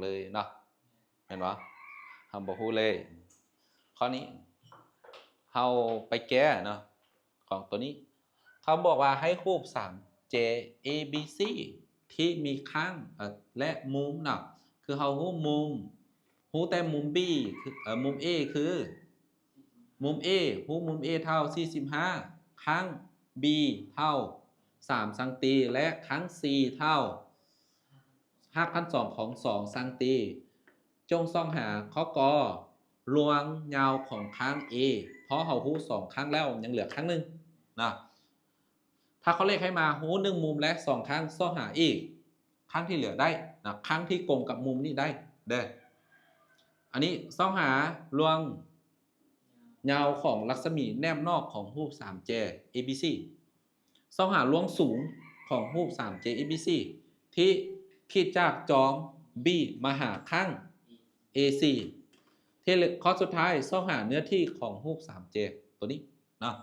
ເລີຍເນາະ ແມ່ນບໍ່? ເຮົາບໍ່ຮູ້ເລີຍ. ຂໍ້ນີ້ເຮົາໄປແກ້ເນາະ ຂອງຕົວນີ້ ເຂົາບອກວ່າໃຫ້ຮູບສາມແຈ A B C ທີ່ມີຂ້າງ ເອີ ແລະ ມຸມເນາະ ຄືເຮົາຮູ້ມຸມ ຮູ້ແຕ່ມຸມ B ຄື ເອີ ມຸມ A ຄື ມຸມ A ຮູ້ມຸມ A ເທົ່າສີ່ສິບຫ້າ ຂ້າງ B ເທົ່າສາມຊັງຕີ ແລະ ຂ້າງ C ເທົ່າຮາກຂັ້ນສອງຂອງສອງຊັງຕີ. ຈົ່ງຊອກຫາ ຂໍ້ ກ ລວງຍາວຂອງຂ້າງ A ເພາະເຮົາຮູ້ສອງຂ້າງແລ້ວ ຍັງເຫຼືອຂ້າງໜຶ່ງນະ. ຖ້າຂໍ້ເລກໃຫ້ມາຮູ້ໜຶ່ງມຸມ ແລະ ສອງຂ້າງ ຊອກຫາອີກຂ້າງທີ່ເຫຼືອໄດ້ນະ ຂ້າງທີ່ກົງກັບມຸມນີ້ໄດ້ເດີ້. ອັນນີ້ຊອກຫາລວງຍາວຂອງລັດສະໝີແນບນອກຂອງຮູບສາມແຈ A B C. ຊອກຫາລວງສູງຂອງຮູບສາມແຈ A B C ທີ່ຂີດຈາກຈອງ B ມາຫາຂ້າງ A C. ທີ່ເລກ ຂໍ້ສຸດທ້າຍ ຊອກຫາເນື້ອທີ່ຂອງຮູບສາມແຈຕົວນີ້ເນາະ.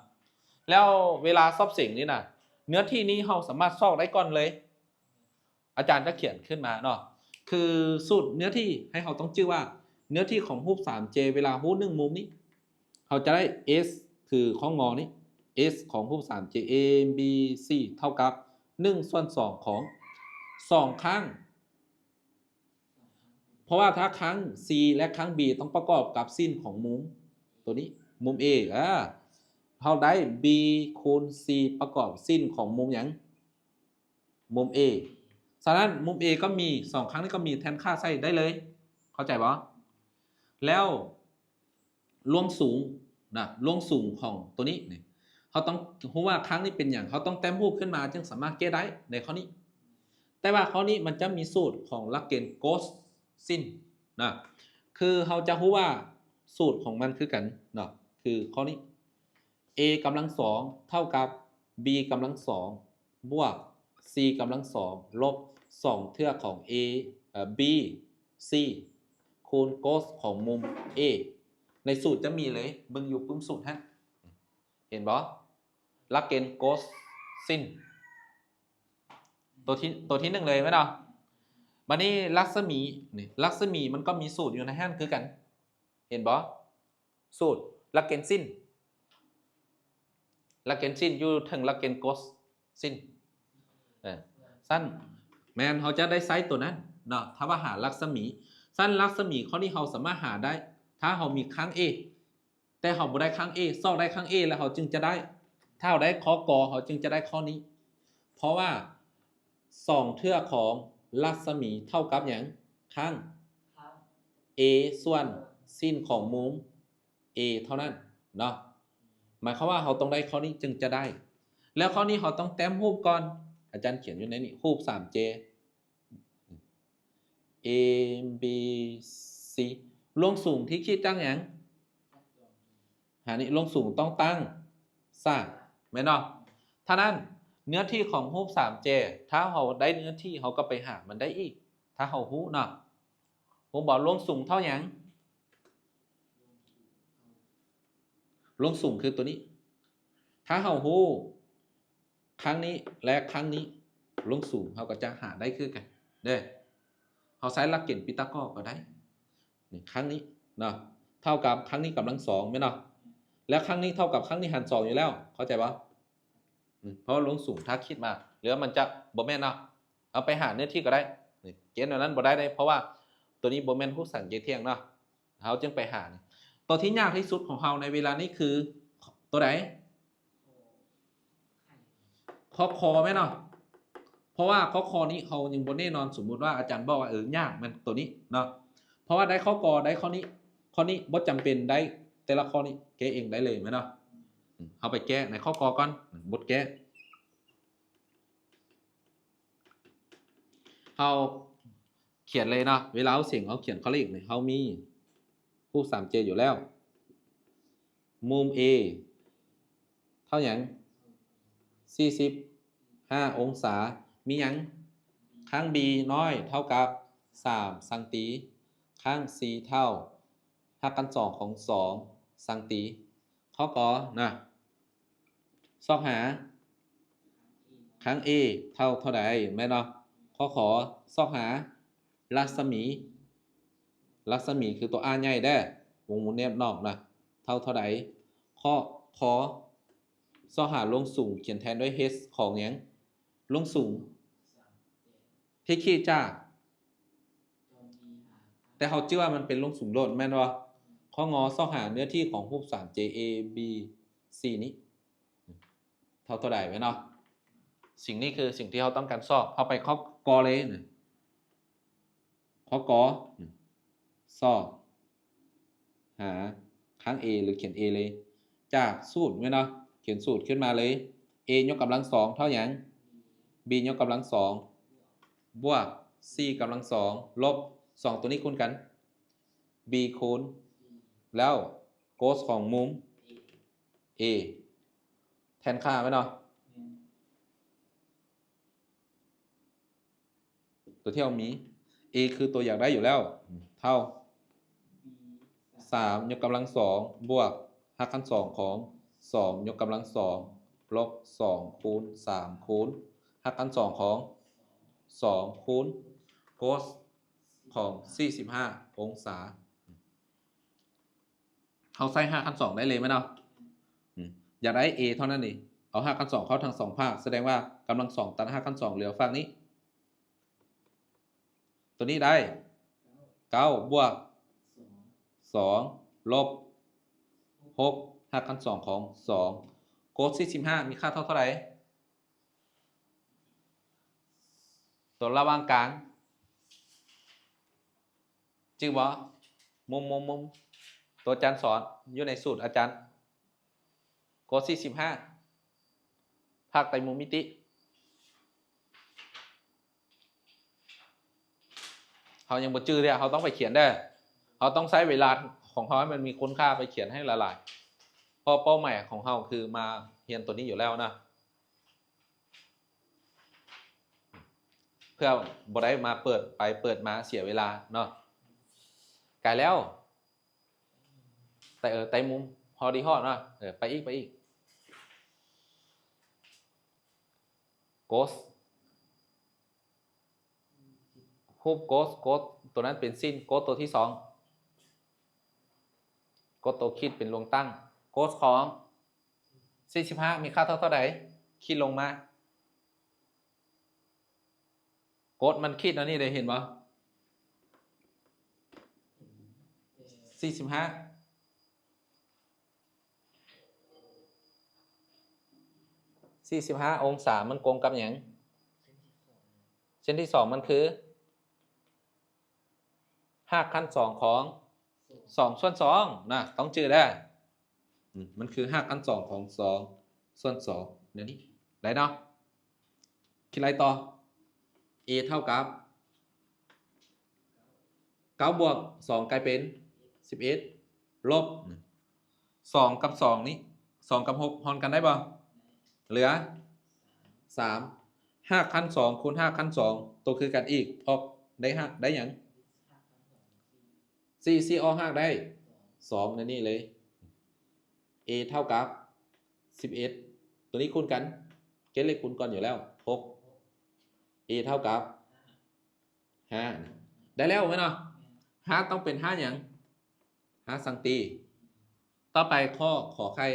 ແລ້ວເວລາສອບເສັງນີ້ນະ ເນື້ອທີ່ນີ້ເຮົາສາມາດຊອກໄດ້ກ່ອນເລີຍ. ອາຈານຈະຂຽນຂຶ້ນມາເນາະ ຄືສູດເນື້ອທີ່ ໃຫ້ເຮົາຕ້ອງຈື່ວ່າເນື້ອທີ່ຂອງຮູບສາມແຈ ເວລາຮູ້ໜຶ່ງມຸມນີ້ ເຮົາຈະໄດ້ S ຄືຂໍ້ງໍນີ້ S ຂອງຮູບສາມແຈ A B C ເທົ່າກັບໜຶ່ງສ່ວນສອງຂອງສອງຂ້າງ ເພາະວ່າຖ້າຂ້າງ C ແລະ ຂ້າງ B ຕ້ອງປະກອບກັບສິ້ນຂອງມຸມຕົວນີ້ ມຸມ A ເຮົາໄດ້ B ຄູນ C ປະກອບສິ້ນຂອງມຸມຫຍັງ? ມຸມ A. ສະນັ້ນມຸມ A ກໍມີ ສອງຂ້າງນີ້ກໍມີ ແທນຄ່າໃສ່ໄດ້ເລີຍ ເຂົ້າໃຈບໍ່? ແລ້ວລວງສູງນະ ລວງສູງຂອງຕົວນີ້ນີ້ ເຮົາຕ້ອງຮູ້ວ່າຂ້າງນີ້ເປັນຫຍັງ ເຮົາຕ້ອງແຕ້ມຮູບຂຶ້ນມາຈຶ່ງສາມາດແກ້ໄດ້ໃນຂໍ້ນີ້. ແຕ່ວ່າຂໍ້ນີ້ມັນຈະມີສູດຂອງຫຼັກເກນໂກດຊິນນະ ຄືເຮົາຈະຮູ້ວ່າສູດຂອງມັນຄືກັນເນາະ ຄືຂໍ້ນີ້ A ກຳລັງສອງເທົ່າກັບ B ກຳລັງສອງບວກ C ກຳລັງສອງລົບສອງເທື່ອຂອງ A ເອີ B C ຄູນໂກດຂອງມຸມ A. ໃນສູດຈະມີເລີຍ ເບິ່ງຢູ່ປຶ້ມສູດຫັ້ນ ເຫັນບໍ່? ຫຼັກເກນໂກດຊິນ ຕົວທີ ຕົວທີໜຶ່ງເລີຍແມ່ນບໍ່? ບັດນີ້ລັດສະໝີນີ້ ລັດສະໝີມັນກໍມີສູດຢູ່ໃນຫັ້ນຄືກັນ ເຫັນບໍ່? ສູດຫຼັກເກນຊິນ ຫຼັກເກນຊິນຢູ່ເທິງຫຼັກເກນໂກດຊິນ ເອີ ຊັ້ນແມ່ນເຮົາຈະໄດ້ໃຊ້ຕົວນັ້ນເນາະ ຖ້າວ່າຫາລັດສະໝີ. ຊັ້ນລັດສະໝີຂໍ້ນີ້ເຮົາສາມາດຫາໄດ້ ຖ້າເຮົາມີຂ້າງ A ແຕ່ເຮົາບໍ່ໄດ້ຂ້າງ A ຊອກໄດ້ຂ້າງ A ແລ້ວເຮົາຈຶ່ງຈະໄດ້ ຖ້າເຮົາໄດ້ຂໍ້ ກ ເຮົາຈຶ່ງຈະໄດ້ຂໍ້ນີ້ ເພາະວ່າສອງເທື່ອຂອງລັດສະໝີເທົ່າກັບຫຍັງ? ຂ້າງ A ສ່ວນສິ້ນຂອງມຸມ A ເທົ່ານັ້ນເນາະ. ໝາຍຄວາມວ່າເຮົາຕ້ອງໄດ້ຂໍ້ນີ້ຈຶ່ງຈະໄດ້ ແລ້ວຂໍ້ນີ້ເຮົາຕ້ອງແຕ້ມຮູບກ່ອນ ອາຈານຂຽນຢູ່ໃນນີ້ ຮູບສາມແຈ A B C ລວງສູງທີ່ຂີດຈາກຫຍັງ? ຫານີ້ ລວງສູງຕ້ອງຕັ້ງສາມ ແມ່ນບໍ່? ຖ້ານັ້ນເນື້ອທີ່ຂອງຮູບສາມແຈ ຖ້າເຮົາໄດ້ເນື້ອທີ່ ເຮົາກໍໄປຫາມັນໄດ້ອີກ ຖ້າເຮົາຮູ້ເນາະ. ຮູ້ບໍ່? ລວງສູງເທົ່າຫຍັງ? ລວງສູງຄືຕົວນີ້ ຖ້າເຮົາຮູ້ ຄັ້ງນີ້ ແລະ ຄັ້ງນີ້ ລວງສູງເຮົາກໍຈະຫາໄດ້ຄືກັນເດີ້. ເຮົາໃຊ້ຫຼັກເກນປີຕາກໍກໍໄດ້ ນີ້ ຄັ້ງນີ້ເນາະ ເທົ່າກັບຄັ້ງນີ້ກຳລັງສອງແມ່ນເນາະ ແລ້ວຄັ້ງນີ້ເທົ່າກັບຄັ້ງນີ້ຫານສອງຢູ່ແລ້ວ ເຂົ້າໃຈບໍ່? ອືມ ເພາະວ່າລວງສູງຖ້າຄິດມາ ຫຼືວ່າມັນຈະບໍ່ແມ່ນເນາະ ເຮົາໄປຫາເນື້ອທີ່ກໍໄດ້. ນີ້ ເກນແນວນັ້ນບໍ່ໄດ້ເດ້ ເພາະວ່າຕົວນີ້ບໍ່ແມ່ນຮູບສາມແຈທ່ຽງເນາະ ເຮົາຈຶ່ງໄປຫາ. ຕົວທີ່ຍາກທີ່ສຸດຂອງເຮົາໃນເວລານີ້ຄືຕົວໃດ? ຂໍ້ ຂໍ້ ແມ່ນເນາະ ເພາະວ່າຂໍ້ ຂໍ້ ນີ້ເຮົາຍັງບໍ່ແນ່ນອນ. ສົມມຸດວ່າອາຈານບອກວ່າ ເອີ ຍາກແມ່ນຕົວນີ້ເນາະ ເພາະວ່າໄດ້ຂໍ້ ກໍ ໄດ້ຂໍ້ນີ້ ຂໍ້ນີ້ບໍ່ຈຳເປັນໄດ້ແຕ່ລະຂໍ້ນີ້ ແກ້ເອງໄດ້ເລີຍແມ່ນເນາະ. ອືມ ເຮົາໄປແກ້ໃນຂໍ້ ກໍ ກ່ອນ ບົດແກ້ ເຮົາຂຽນເລີຍເນາະ ເວລາເຮົາເສັງ ເຮົາຂຽນຂໍ້ເລກນີ້ ເຮົາມີຮູບສາມແຈຢູ່ແລ້ວ ມຸມ A ເທົ່າຫຍັງ? ສີ່ສິບຫ້າອົງສາ. ມີຫຍັງ? ຂ້າງ B ນ້ອຍເທົ່າກັບສາມຊັງຕີ ຂ້າງ C ເທົ່າຮາກຂັ້ນສອງຂອງສອງຊັງຕີ. ຂໍ້ ກ ນະ ຊອກຫາ ຄັ້ງ A ເທົ່າເທົ່າໃດ ແມ່ນບໍ່? ຂໍ້ ຂ ຊອກຫາລັດສະໝີ ລັກສະໝີຄືຕົວ R ໃຫຍ່ເດີ້ ວົງວົງແນບນອກນະ ເທົ່າເທົ່າໃດ? ຂໍ້ ຂໍ້ ຊອກຫາລວງສູງຂຽນແທນດ້ວຍ H ຂອງຫຍັງ? ລວງສູງ ທີ່ຂີດຈາກ ແຕ່ເຮົາຈື່ວ່າມັນເປັນລວງສູງໂດດແມ່ນບໍ່? ຂໍ້ງໍ ຊອກຫາເນື້ອທີ່ຂອງຮູບສາມ J A B C ນີ້ ເທົ່າເທົ່າໃດແມ່ນບໍ່? ສິ່ງນີ້ຄືສິ່ງທີ່ເຮົາຕ້ອງການຊອກ. ເຮົາໄປຂໍ້ ກ ເລີຍນະ ຂໍ້ ກ ຊອກຫາຂ້າງ A ຫຼືຂຽນ A ເລີຍ ຈາກສູດແມ່ນບໍ່? ຂຽນສູດຂຶ້ນມາເລີຍ A ຍົກກຳລັງສອງເທົ່າຫຍັງ? B ຍົກກຳລັງສອງ ບວກ C ກຳລັງສອງ ລົບ ສອງ ຕົວນີ້ຄູນກັນ B ຄູນ ແລ້ວ cos ຂອງມຸມ A ແທນຄ່າແມ່ນບໍ່? ຕົວທີ່ເຮົາມີ A ຄືຕົວຢາກໄດ້ຢູ່ແລ້ວ ເທົ່າ ສາມຍົກກຳລັງສອງ ບວກຮາກຂັ້ນສອງຂອງ ສອງຍົກກຳລັງສອງ ລົບ ສອງຄູນ ສາມຄູນ ຮາກຂັ້ນສອງຂອງ ສອງຄູນ cos ຂອງ ສີ່ສິບຫ້າ ອົງສາ. ເຮົາໃຊ້ຮາກຂັ້ນສອງໄດ້ເລີຍແມ່ນບໍ່? ອືມ ຢາກໄດ້ A ເທົ່ານັ້ນເອງ ເອົາຮາກຂັ້ນສອງເຂົ້າທັງສອງພາກ ສະແດງວ່າກຳລັງສອງຕັດຮາກຂັ້ນສອງເຫຼືອຟາກນີ້ ຕົວນີ້ໄດ້ ເກົ້າ ບວກ ສອງ ລົບ ຫົກ ຮາກຂັ້ນສອງຂອງ ສອງ cos ສີ່ສິບຫ້າ ມີຄ່າເທົ່າເທົ່າໃດ? ຕົວລະຫວ່າງກາງ ຈື່ບໍ່? ມຸມ ມຸມ ມຸມ ຕົວອາຈານສອນ ຢູ່ໃນສູດອາຈານ cos ສີ່ສິບຫ້າ ພາກໄຕມຸມມິຕິ ເຮົາຍັງບໍ່ຈື່ເດ້ ເຮົາຕ້ອງໄປຂຽນເດ້ ເຮົາຕ້ອງໃຊ້ເວລາຂອງເຮົາໃຫ້ມັນມີຄຸນຄ່າ ໄປຂຽນໃຫ້ຫຼາຍໆ ເພາະເປົ້າໝາຍຂອງເຮົາຄືມາຮຽນຕົວນີ້ຢູ່ແລ້ວນະ ເພື່ອບໍ່ໄດ້ມາເປີດໄປເປີດມາເສຍເວລາເນາະ. ໃກ້ແລ້ວ ແຕ່ ເອີ ໃຕ້ມຸມ ພໍດີຮອດເນາະ. ເອີ ໄປອີກ ໄປອີກ. cos ຮູບ cos cos ຕົວນັ້ນເປັນ sin cos ຕົວທີສອງ cos ຕົວຂີດເປັນລວງຕັ້ງ cos ຂອງສີ່ສິບຫ້າ ມີຄ່າເທົ່າ ເທົ່າໃດ? ຂີດລົງມາ cos ມັນຂີດອັນນີ້ເດ້ ເຫັນບໍ່? ສີ່ສິບຫ້າ ສີ່ສິບຫ້າອົງສາ ມັນກົງກັບຫຍັງ? ເສັ້ນທີສອງ ມັນຄືຮາກຂັ້ນສອງຂອງສອງສ່ວນສອງນະ ຕ້ອງຈື່ເດີ້. ອືມ ມັນຄືຮາກຂັ້ນສອງຂອງສອງສ່ວນສອງ ແນວນີ້ ໄດ້ເນາະ. ຄິດໄລ່ຕໍ່ A ເທົ່າກັບ ເກົ້າບວກສອງກາຍເປັນສິບເອັດ ລົບ ສອງກັບສອງນີ້ ສອງກັບຫົກ ຮ່ອນກັນໄດ້ບໍ່? ເຫຼືອສາມ ຮາກຂັ້ນສອງຄູນຮາກຂັ້ນສອງ ໂຕຄືກັນອີກ ອອກໄດ້ຮາກ ໄດ້ຫຍັງ? ສີ່ ສີ່ອອກຮາກໄດ້ສອງ ໃນນີ້ເລີຍ A ເທົ່າກັບສິບເອັດ ໂຕນີ້ຄູນກັນ ເກັດເລກຄູນກ່ອນຢູ່ແລ້ວ ຫົກ A ເທົ່າກັບຫ້າ ໄດ້ແລ້ວແມ່ນບໍ່? ຮາກຕ້ອງເປັນຮາກຫຍັງ? ຮາກສັງຕີ. ຕໍ່ໄປຂໍ້ ຂໍໄຂ່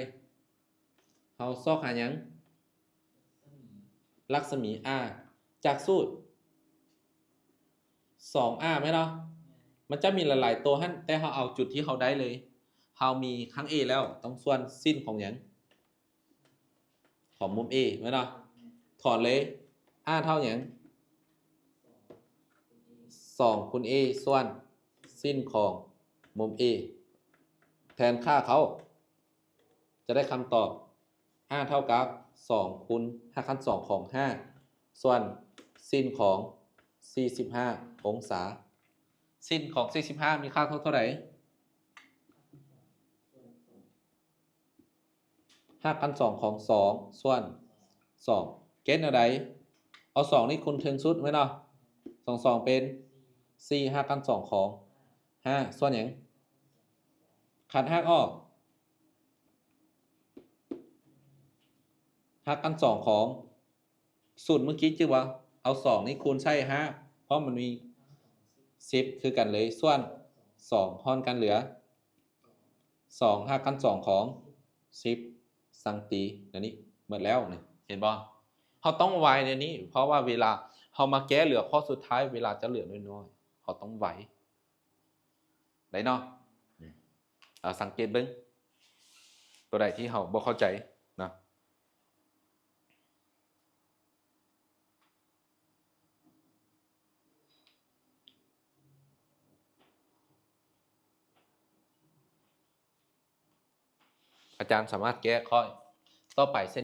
ເຮົາຊອກຫາຫຍັງ? ລັກສະໝີ R ຈາກສູດ ສອງ R ແມ່ນບໍ່? ມັນຈະມີຫຼາຍໆໂຕຫັ້ນ ແຕ່ເຮົາເອົາຈຸດທີ່ເຮົາໄດ້ເລີຍ. ເຮົາມີຂ້າງ A ແລ້ວ ຕ້ອງສ່ວນສິ້ນຂອງຫຍັງ? ຂອງມຸມ A ແມ່ນບໍ່? ຖອນເລີຍ R ເທົ່າຫຍັງ? ສອງຄູນ A ສ່ວນສິ້ນຂອງມຸມ A ແທນຄ່າເຂົ້າ ຈະໄດ້ຄຳຕອບ R ເທົ່າກັບສອງຄູນຮາກຂັ້ນສອງຂອງຫ້າ ສ່ວນສິ້ນຂອງສີ່ສິບຫ້າອົງສາ. ສິ້ນຂອງສີ່ສິບຫ້າ ມີຄ່າເທົ່າເທົ່າໃດ? ຮາກຂັ້ນສອງຂອງສອງສ່ວນສອງ ເກັດແນວໃດ? ເອົາສອງນີ້ຄູນເທິງສຸດແມ່ນບໍ່? ສອງ ສອງ ເປັນສີ່ ຮາກຂັ້ນສອງຂອງຫ້າ ສ່ວນຫຍັງ? ຂັດຮາກອອກ ຮາກຂັ້ນສອງຂອງສູດເມື່ອກີ້ຈື່ບໍ່? ເອົາສອງນີ້ຄູນໃສ່ຫ້າ ເພາະມັນມີສິບຄືກັນເລີຍ ສ່ວນ ສອງ ຮ່ອນກັນເຫຼືອ ສອງ ຮາກຂັ້ນສອງຂອງ ສິບ ສັງຕີ ອັນນີ້ໝົດແລ້ວນີ້ ເຫັນບໍ່? ເຮົາຕ້ອງໄວໃນນີ້ ເພາະວ່າເວລາເຮົາມາແກ້ເຫຼືອຂໍ້ສຸດທ້າຍ ເວລາຈະເຫຼືອນ້ອຍໆ ເຮົາຕ້ອງໄວ ໄດ້ເນາະ. ອືມ ເອົາ ສັງເກດເບິ່ງ ຕົວໃດທີ່ເຮົາບໍ່ເຂົ້າໃຈນະ. ອາຈານສາມາດແກ້ຂໍ້ຕໍ່ໄປເຊັ່ນ